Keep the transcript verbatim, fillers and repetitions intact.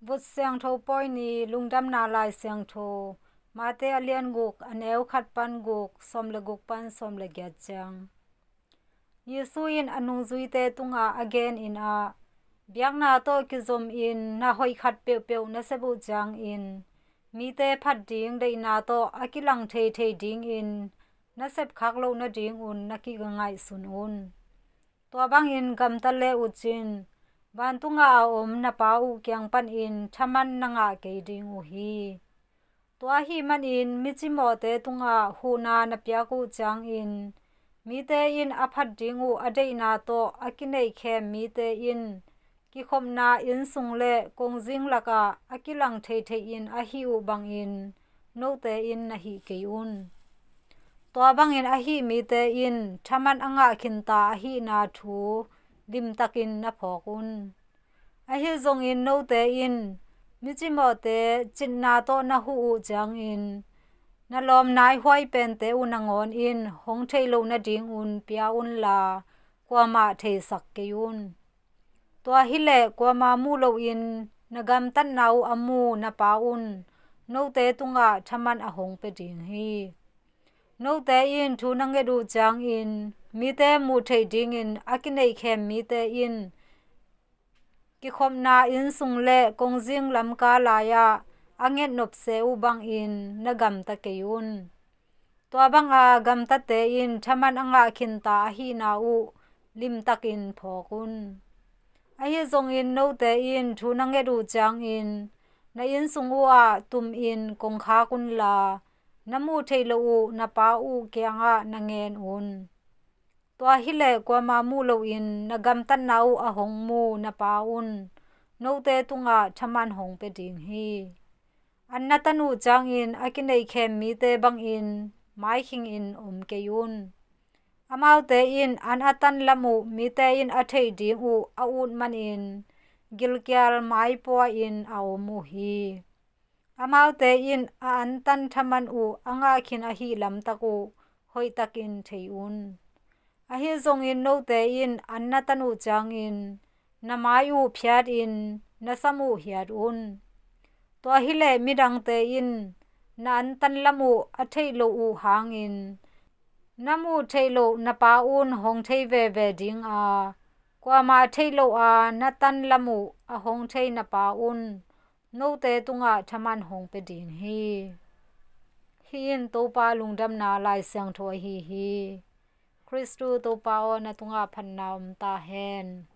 Vut Siangtho Pawi ni. Lungdamna Lai Siangtho, Mate a lian guk, a neu khat pan guk, sawm le guk pan sawm le giat ciang. Jesu in a nungzuite tungah a genin ah, biakna tawh kizom in na hoih khat peuhpeuh na sep uh ciangin, mite phat ding deihna tawh a kilang theithei dingin na sepkhak loh nadingun na kingaihsun un. Tua bangin gamta le uh cin, vantungah a om na Pa uh kiang panin thaman na ngah kei ding uh hi. Tua ahih manin micimawhte tungah huhna na piak uh ciangin, mite in a phat ding uh a deihna tawh a kineihkhem mite in kikhopna innsung le kongzing lakah a kilang theithei in a hih uh bangin note in na hih kei un. Tua bangin a hih mite in thaman a ngah khinta ahihna thu limtakin na phawk un. Ahi zongin note in micimawhte citna tawh na huh uh ciangin, na lawm naihuai pente uh nangawn in hong theih loh nadingun pia unla, kuamah theisak kei un. Tua hileh kuama muh loin na gamtatna uh a mu na Pa un note tungah thaman a hong pia ding hi. Note in thu na nget uh ciangin, mite muh theih dingin a kineihkhem mite in kikhopna innsung le kongzing lamka lai-ah a ngetnop se uh bangin na gamta kei un. Tua banga gamtate in thaman a ngah khinta ahihna uh limtakin phawk un. Ahi zongin note in thu na nget uh ciangin, na innsung uhah tumin kongkhak unla, na muh theih loh uh na Pa uh kiangah na ngen un. Tua hileh kuama muh loin na gamtatna uh a hong mu na Pa un note tungah thaman hong pia ding hi. An na tan uh ciangin a kineihkhem mite bangin maikhingin om kei un. Amaute in an a tan lam uh mite in a theih ding uh a ut manin gilkial maipua-in a om uh hi. Amaute in a an tan thaman uh a ngah khin ahih lamtak uh hoihtakin thei un. Ahi zongin note in an na tan uh ciangin na mai uh phiatin na sam uh hiat un. Tua hileh midangte in na an tan lam uh a theih loh uh hangin, na muh theih loh na Pa un hong thei veve dinga, kuama theih loh a na tan lam uh a hong thei na Pa un note tungah thaman hong pia ding hi. Hih in Topa lungdamna Lai Siangtho ahi hi. Khristu Topa aw, na tungah phatna om ta hen.